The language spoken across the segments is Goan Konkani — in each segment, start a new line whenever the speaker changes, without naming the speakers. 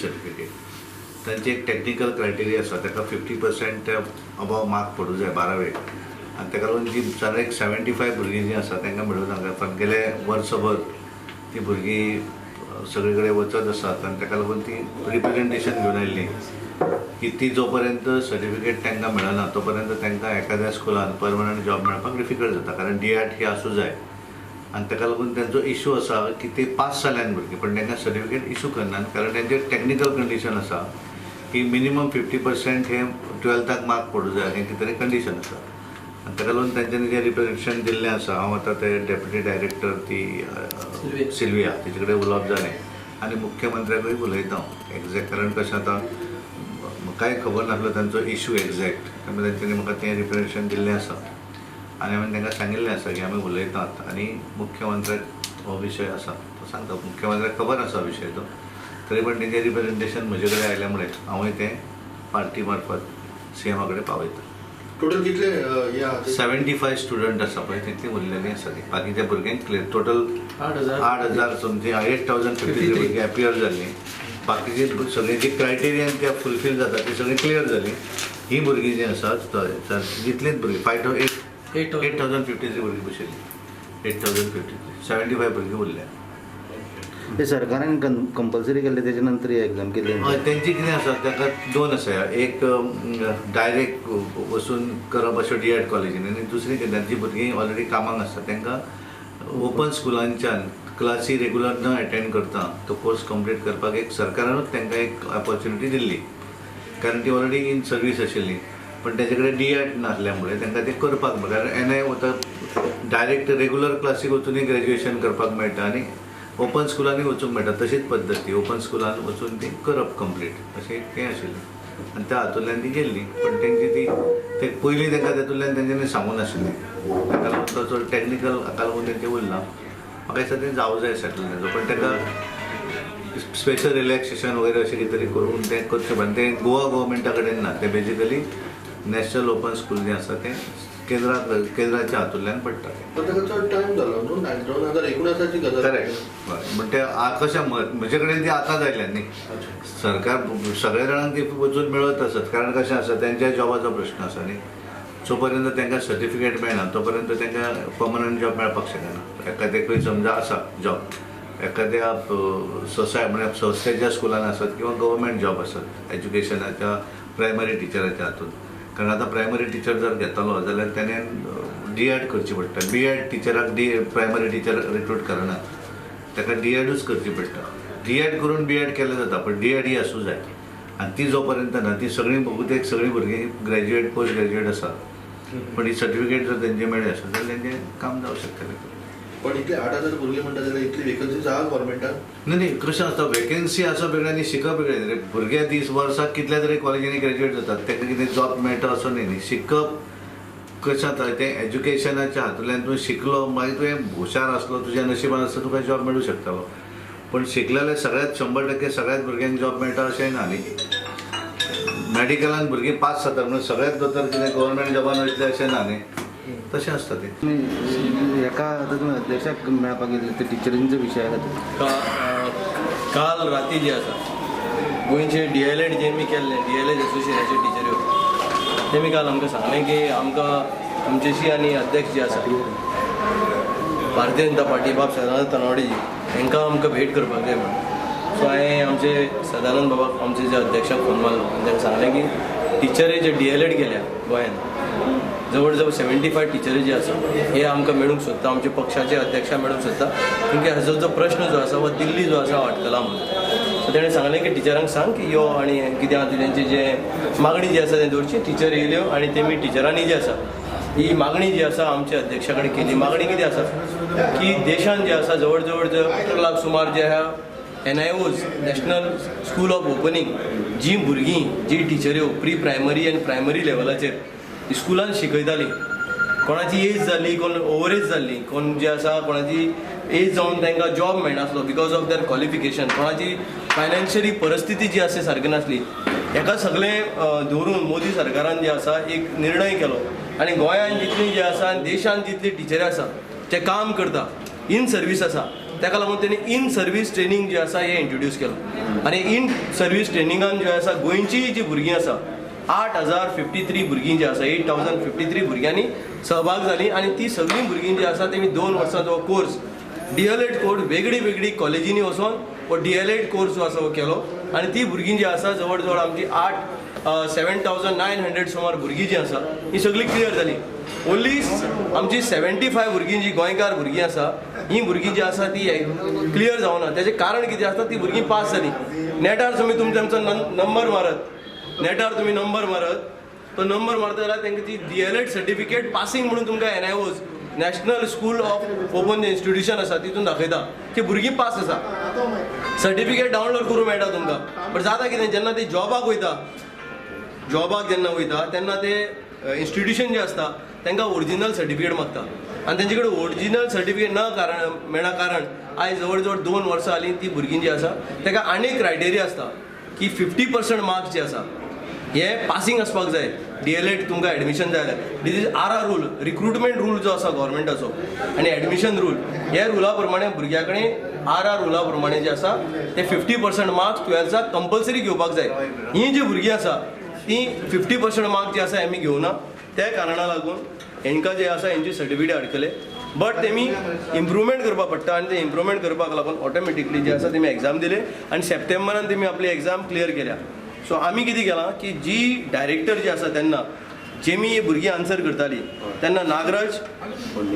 सर्टिफिकेट. तांचे एक टॅक्निकल क्रायटेरिया आसा, ताका 50% अबव मार्क पडूं जाय बारावेक. आनी ताका लागून जी सादारण एक 75 भुरगीं जीं आसा तांकां मेळूंक ना, कारण गेले वर्सभर ती भुरगीं सगळे कडेन वचत आसात आनी ताका लागून ती रिप्रेजेंटेशन घेवन आयिल्ली की ती जो पर्यंत सर्टिफिकेट तांकां मेळना तो पर्यंत तांकां एखाद्या स्कुलान परमनंट जॉब मेळपाक डिफिकल्ट जाता, कारण डी एड ही आसूं जाय. आनी ताका लागून तांचो इशू आसा की ते पास जाल्यान भुरगीं, पण तांकां सर्टिफिकेट इशू करनात, कारण तांचे टॅक्निकल कंडिशन आसा की मिनिमम 50% हे ट्वेल्थाक मार्क पडूं जाय, हें कितें तरी कंडिशन आसा. आनी ताका लागून तांच्यांनी जें रिप्रेजेंटेशन दिल्लें आसा, हांव आतां ते डेप्युटी डायरेक्टर ती सिल्विया तेजे कडेन उलोवप जालें आनी मुख्यमंत्र्याकूय उलयता हांव एग्जॅक्ट, कारण कशें आतां म्हाकाय खबर नासलो तांचो इशू एग्जॅक्ट, त्यामुळे तेंच्यांनी म्हाका तें रिप्रेजेंटेशन दिल्लें आसा आनी हांवें तांकां सांगिल्लें आसा की आमी उलयतात आनी मुख्यमंत्र्याक हो विशय आसा तो सांगता. मुख्यमंत्र्याक खबर आसा विशय तो, तरी पण तेंचें रिप्रेजेंटेशन म्हजे कडेन आयल्या मुळे हांवूय तें पार्टी मार्फत सी एमा कडेन पावयता.
टोटल कितले हे आहा ते?
75 स्टुडंट आसा पळय तितली उरलेली आसा ती, बाकीच्या भुरग्यांक क्लियर टोटल
8000.
8000 समथींग, 8053 भुरगीं एपियर जाल्लीं. बाकीची सगळीं जी क्रायटेरियन त्या फुलफील जाता ती सगळीं क्लियर जालीं. ही भुरगीं जीं आसात जितलींच भुरगीं फायव एट 8053 भुरगीं बशिल्लीं, 8053, 75 भुरगीं उरल्या.
ते सरकारान कंपल्सरी केल्ले, तेच्या नंतर ही एक्झाम केली.
हय, तेंची कितें आसा, ताका दोन आसा, एक डायरेक्ट वचून करप अश्यो डी एड कॉलेजीन, आनी दुसरी कितें, जी भुरगीं ऑलरेडी कामाक आसता तांकां ओपन स्कुलांच्यान क्लासी रेगुलर न एटेंड करता तो कोर्स कंप्लीट करपाक एक सरकारानूच तांकां एक ऑपॉर्च्युनिटी दिल्ली, कारण ती ऑलरेडी इन सर्वीस आशिल्ली, पण तेजे कडेन डी एड नासल्या मुळे तांकां तें करपाक मेळटा. कारण एन I वता डायरेक्ट रेगुलर क्लासीक वचूनय ग्रॅज्युएशन करपाक मेळटा आनी ओपन स्कुलांनी वचूंक मेळटा, तशीच पद्दत ती ओपन स्कुलान वचून ती करप कंप्लीट अशें तें आशिल्लें आनी त्या हातूंतल्यान ती गेल्ली. पण तेंची ती ते पयलीं तांकां तातूंतल्यान तेंच्यांनी सांगूं नाशिल्लें, ताका लागून तो चड टॅक्निकल हाका लागून तेंचें उरलां. म्हाका दिसता तें जावं जाय सेटल तेंचो, पण ताका स्पेशल रिलॅक्सेशन वगैरे अशें कितें तरी करून तें करचें पडटा. तें गोवा गोवोरमेंटा कडेन ना, तें बेजिकली नॅशनल ओपन स्कूल जें आसा तें केंद्राच्या हातूंतल्यान पडटा.
पण ताका चड टायम जालो न्हू, 2019ची गजाल.
करेक्ट, हय, म्हण ते कशें म्हजे कडेन ती आतांच आयल्या न्ही. सरकार सगळ्या जाणांक ती वचून मेळत आसत, कारण कशें आसा तेंच्या जॉबाचो प्रश्न आसा न्ही, जो पर्यंत तांकां सर्टिफिकेट मेळना तो पर्यंत तांकां पर्मनंट जॉब मेळपाक शकना. एखादें खंय समजा आसा जॉब एखाद्या सोसाय म्हळ्यार संस्थेच्या स्कुलान आसत किंवा गव्हर्मेंट जॉब आसत एज्युकेशनाच्या प्रायमरी टिचराच्या हातून, कारण आतां प्रायमरी टिचर जर घेतलो जाल्यार तेणें डी एड करची पडटा. बी एड टिचराक डी प्रायमरी टिचर रिक्रूट करना, ताका डी एडूच करची पडटा. डी एड करून बी एड केलें जाता, पण डी एड ही आसूं जाय आनी ती जो पर्यंत ना ती सगळीं बहुतेक सगळीं भुरगीं ग्रॅज्युएट पोस्ट ग्रॅज्युएट आसा, पण ही सर्टिफिकेट जर तेंचे मेळ्ळें आसत जाल्यार तेंचें काम जावं शकतलें.
पण इतले 8000 भुरगे म्हणटा जाल्यार इतली वेकन्सीज आहा गव्हर्मेंटान?
न्ही न्ही, कशें आसता वेकन्सी आसा वेगळें आनी शिकप वेगळें रे. भुरगे दीस वर्साक कितल्या तरी कॉलेजींनी ग्रॅज्युएट जातात, तांकां कितें जॉब मेळटा असो न्ही. न्ही, शिकप कशें जाता तें एज्युकेशनाच्या हातूंतल्यान तूं शिकलो मागीर तुवें हुशार आसलो तुज्या नशिबान आसता तुका जॉब मेळूं शकतालो, पण शिकलेले सगळ्यात 100% सगळ्यात भुरग्यांक जॉब मेळटा अशेंय ना न्ही. मॅडिकलान भुरगीं पास जातात म्हणून सगळ्यात दोतोर कितें गव्हर्मेंट जॉबान वयतले अशें ना न्ही, तशें आसता तें.
हेका आतां तुमी अध्यक्षाक मेळपाक गेल्ले ते टिचरींचो विशया खातीर.
काल राती जी आसा गोंयचे डी एल एड जे आमी केल्ले डी एल एड एसोसिएशनाचे टिचऱ्यो तेमी काल आमकां सांगलें की आमकां तुमच्याशी आनी अध्यक्ष जे आसा भारतीय जनता पार्टी बाब सदानंद तानावडेजी हांकां आमकां भेट करपाक जाय म्हणून. सो हांवें आमचे सदानंद बाबाक आमचे जे अध्यक्षाक फोन मारलो आनी तांकां सांगलें की टिचरी जे डी एल एड केल्या गोंयांत जवळ जवळ 75 टिचरी जे आसा हे आमकां मेळूंक सोदता, आमच्या पक्षाचे अध्यक्षा मेळूंक सोदता, क्योंकि हाजो जो प्रश्न जो आसा हो दिल्ली जो आसा अटकला म्हणून. सो तेणें सांगलें की टिचरांक सांग की यो आनी कितें आहा तेंची जे मागणी जी आसा तें दवरची. टिचर येयल्यो आनी तेमी टिचरांनी जी आसा ही मागणी जी आसा आमच्या अध्यक्षा कडेन केली. मागणी कितें आसा की देशान जे आसा जवळ जवळ 18 लाख सुमार जे आहा NIOs national school of opening जी भुरगीं जी टिचऱ्यो प्री प्रायमरी आनी प्रायमरी लेवलाचेर स्कुलान शिकयतालीं, कोणाची एज जाल्ली, कोण ओवर एज जाल्ली, कोण जे आसा कोणाची एज जावन तांकां जॉब मेळनासलो because of there qualification, कोणाची फायनान्शियली परिस्थिती जी आसा सारकी नासली, हेका सगळें दवरून मोदी सरकारान जे आसा एक निर्णय केलो आनी गोंयांत जितली जे आसा आनी देशांत जितली टिचरी आसा जे काम करता इन सर्वीस आसा ताका लागून तेणी इन सर्वीस ट्रेनींग जे आसा हें इंट्रोड्यूस केलां आनी इन सर्वीस ट्रेनिंगान जे आसा गोंयची जी भुरगीं आसा 8,053 भुरगीं जी आसा 8,053 भुरग्यांनी सहभाग जाली आनी ती सगळीं भुरगीं जी आसा तेमी 2 वर्सांचो कोर्स DLED course वेगळी वेगळी कॉलेजींनी वचोन हो DLED course जो आसा हो केलो आनी ती भुरगीं जी आसा जवळ जवळ आमची 7,900 सुमार भुरगीं जी आसा ही सगळी क्लियर जाली. ओन्ली आमची 75 भुरगीं जी गोंयकार भुरगीं आसा ही भुरगीं जी आसा ती क्लियर जावना. तेजें कारण कितें आसता, ती भुरगीं पास जाली. नेटार तुमी तांचो नंबर मारत, नेटार तुमी नंबर मारत, तो नंबर मारता जाल्यार तांकां ती DLED certificate passing म्हणून तुमकां NIOs national school of open institution आसा तितून दाखयता की भुरगीं पास आसा. सर्टिफिकेट डावनलोड करूंक मेळटा तुमकां. बट जाता कितें, जेन्ना ते जॉबाक वयता, जॉबाक जेन्ना वयता तेन्ना ते इन्स्टिट्युशन जे आसता तांकां ओरिजिनल सर्टिफिकेट मागता आनी तेंचे कडेन ओरिजिनल सर्टिफिकेट ना कारण मेळना कारण आयज जवळ जवळ 2 वर्सां जालीं ती भुरगीं जी आसा ताका आनीक क्रायटेरिया आसता की 50% मार्क्स जे आसा हे पासिंग आसपाक जाय DLED तुमकां एडमिशन जाय जाल्यार. This is RR rule, recruitment rule जो आसा गव्हर्मेंटाचो आनी एडमिशन रूल, हे रुला प्रमाणे भुरग्या कडेन RR रुला प्रमाणे जे आसा ते 50% मार्क्स 12थाक कंपल्सरी घेवपाक जाय. ही जी भुरगीं आसा ती 50% मार्क्स जे आसा हेमी घेवना, त्या कारणा लागून हेंकां जे आसा हेंची सर्टिफिकेट अडकले. बट तेमी इम्प्रुवमेंट करपाक पडटा आनी ते इम्प्रुवमेंट करपाक लागून ऑटोमॅटिकली जे आसा तेमी एग्जाम दिले आनी सप्टेंबरान तेमी आपली एग्जाम क्लियर केल्या. सो आमी कितें केलां की जी डायरेक्टर जे आसा तेन्ना जेमी ही भुरगीं आन्सर करताली तेन्ना नागराज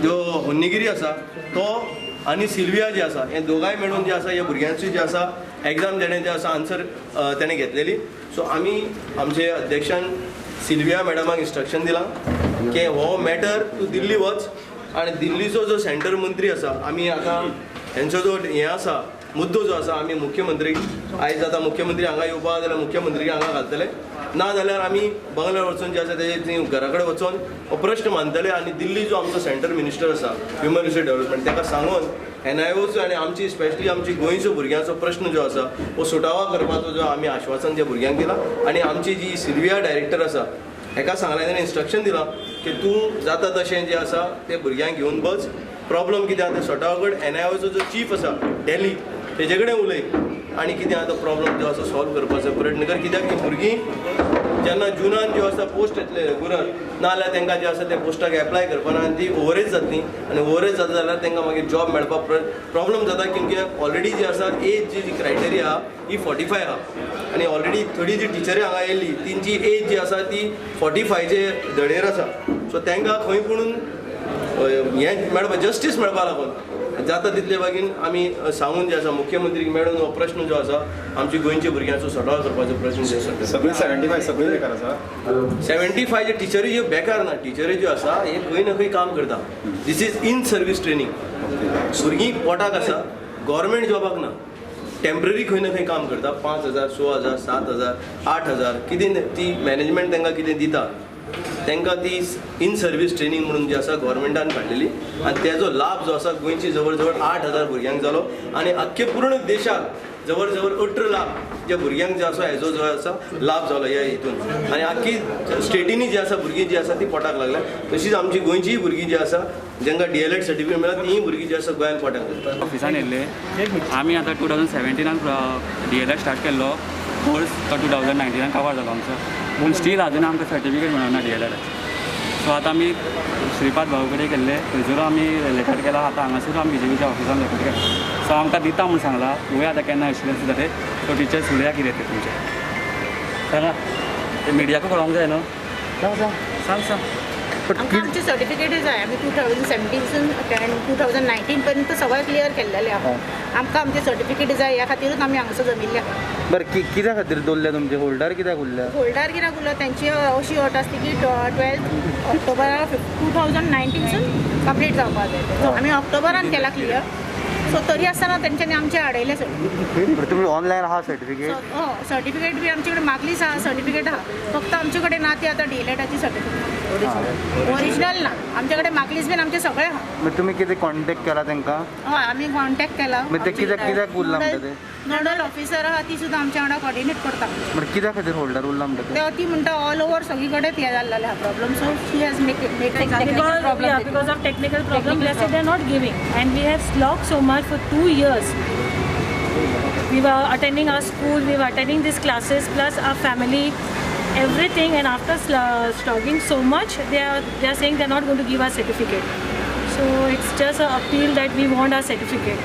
जो होन्नीगिरी आसा तो आनी सिल्विया जे आसा हे दोगांय मेळून जे आसा ह्या भुरग्यांची जे आसा एग्जाम तेणें जे आसा आन्सर तेणें घेतलेली. सो आमी आमचे अध्यक्षान सिल्विया मॅडमाक इन्स्ट्रक्शन दिलां की हो मॅटर तूं दिल्ली वच आनी दिल्लीचो जो सेंटर मंत्री आसा, आमी आतां हेंचो जो हें आसा मुद्दो जो आसा आमी मुख्यमंत्री आयज आतां मुख्यमंत्री हांगा येवपा जाल्यार मुख्यमंत्री हांगा घालतले, ना जाल्यार आमी बंगल्यार वचून जे आसा तेजे घरा कडेन वचून हो प्रश्न मांडटले आनी दिल्ली जो आमचो सेंटर मिनिस्टर आसा ह्युमन रिसोर्स डेवलपमेंट ताका सांगून NIOचो आनी आमची स्पेशली आमची गोंयचो भुरग्यांचो प्रश्न जो आसा हो सुटावो करपाचो जो आमी आश्वासन ज्या भुरग्यांक दिलां. आनी आमची जी सिल्विया डायरेक्टर आसा हेका सांगलें, तेणें इन्स्ट्रक्शन दिलां की तूं जाता तशें जें आसा तें भुरग्यांक घेवन बस, प्रॉब्लम कितें आसा तें सॉर्ट आवट कर, NIOचो जो चीफ आसा दिल्ली तेजे कडेन उलय आनी कितें आसा तो प्रॉब्लम जो आसा सॉल्व करपाचो प्रयत्न कर. कित्याक की भुरगीं जेन्ना जुनान ज्यो आसा पोस्ट येतले रेगुलर, ना जाल्यार तांकां जे आसा त्या पोस्टाक एप्लाय करपाना आनी ती ओवरेज जातली आनी ओवरेज जाता जाल्यार तांकां मागीर जॉब मेळपाक प्रॉब्लम जाता. क्योंकि ऑलरेडी जी आसा एज जी क्रायटेरिया आहा ही 45 आहा आनी ऑलरेडी थोडी जी टिचरी हांगा येयल्ली तेंची एज जी आसा ती 45चे धडेर आसा. सो तांकां खंय पुणून हें मेळपा जस्टीस मेळपा लागून जाता तितले बेगीन आमी सांगून जे आसा मुख्यमंत्रीक मेळून हो प्रश्न जो आसा आमची गोंयच्या भुरग्यांचो सॉर्ट करपाचो प्रश्न जो आसा.
सगळे 75 सगळे बेकार आसा,
75 जे टिचरी ज्यो बेकार ना, टिचरी ज्यो आसा हे खंय ना खंय काम करता. This is in service training. भुरगीं पोटाक आसा, गव्हर्मेंट जॉबाक ना, टेम्पररी खंय ना खंय काम करता. 5,000, 6,000, 7,000, 8,000 कितें ती मॅनेजमेंट तांकां कितें दिता तांकां ती इन सर्वीस ट्रेनींग म्हणून जी आसा गव्हर्मेंटान काडलेली आनी तेजो लाभ जो आसा गोंयची जवळ जवळ 8,000 भुरग्यांक जालो आनी आख्खे पूर्ण देशाक जवळ जवळ 18 लाख ज्या भुरग्यांक जे आसा हेजो जो आसा लाभ जालो ह्या हितून आनी आख्खी स्टेटींनी जी आसा भुरगीं जी आसा ती पोटाक लागल्या. तशीच आमची गोंयचीय भुरगीं जी आसा जांकां DLED certificate मेळ्ळा तीय भुरगीं जी आसा गोंयान पोटाक लागल्या.
ऑफिसान येयल्ले आमी आतां 2017 DLED start केल्लो कोर्स, तो 2019 कवर जालो आमचो, पूण स्टील आजून आमकां सर्टिफिकेट मेळना DLED. सो आतां आमी श्रीपाद भाऊ कडेन केल्ले, थंयसर आमी लेटर केला, आतां हांगासर आमी BJPच्या ऑफिसान लेटर केला. सो आमकां दिता म्हूण सांगलां, पळोवया आतां केन्ना एश्युरन्स दिता ते. सो टिचर्स उलया कितें तें तुमचें सांगा, ते मिडियाकूय कळोंक जाय न्हू. सांग सांग.
आमकां आमचे सर्टिफिकेट जाय. आमी 2017 2019 पर्यंत सगळें क्लियर केल्लेलें आहा. आमकां आमचे सर्टिफिकेट जाय ह्या खातीरूच आमी हांगासर जमिल्ले आहा.
बरें, कित्या खातीर दवरल्या तुमचे होल्डर कित्याक उरल्या?
होल्डर कित्याक उरला, तेंची अशी अट आसली की 12 ऑक्टोबरा 2019 कंप्लीट जावपाक जाय. सो आमी ऑक्टोबरान केला क्लियर. सो तरी आसतना तेंच्यांनी आमचें हाडयलें सर्टिफिकेट.
तुमी ऑनलायन आहा सर्टिफिकेट?
हय, सर्टिफिकेट बी आमचे कडेन मागलीच आहा, सर्टिफिकेट आहा, फक्त आमचे कडेन ना ती आतां DLEDाची सर्टिफिकेट ओरिजिनल ना आमचे कडेन, मागलीच बीन आमचें सगळें आहा.
तुमी कितें कॉन्टेक्ट केला तांकां?
हय, आमी कॉन्टेक्ट केला.
ते कित्याक कित्याक उरला म्हणटा ते?
नोडल ऑफिसर आहा ती सुद्दां आमच्या वांगडा कॉर्डिनेट करता.
कित्या खातीर होल्डर उरला म्हणटा
ती? म्हणटा ऑल ओवर सगळी कडेन हें जाल्लें आहा problem. So she has make
because of technical problem they are not giving and we have slogged so much. much for 2 years. We were attending our school, we were attending these classes, plus our family, everything. And after slogging so much, they are saying they are not going to give us certificate. So it's just an appeal that we want our certificate.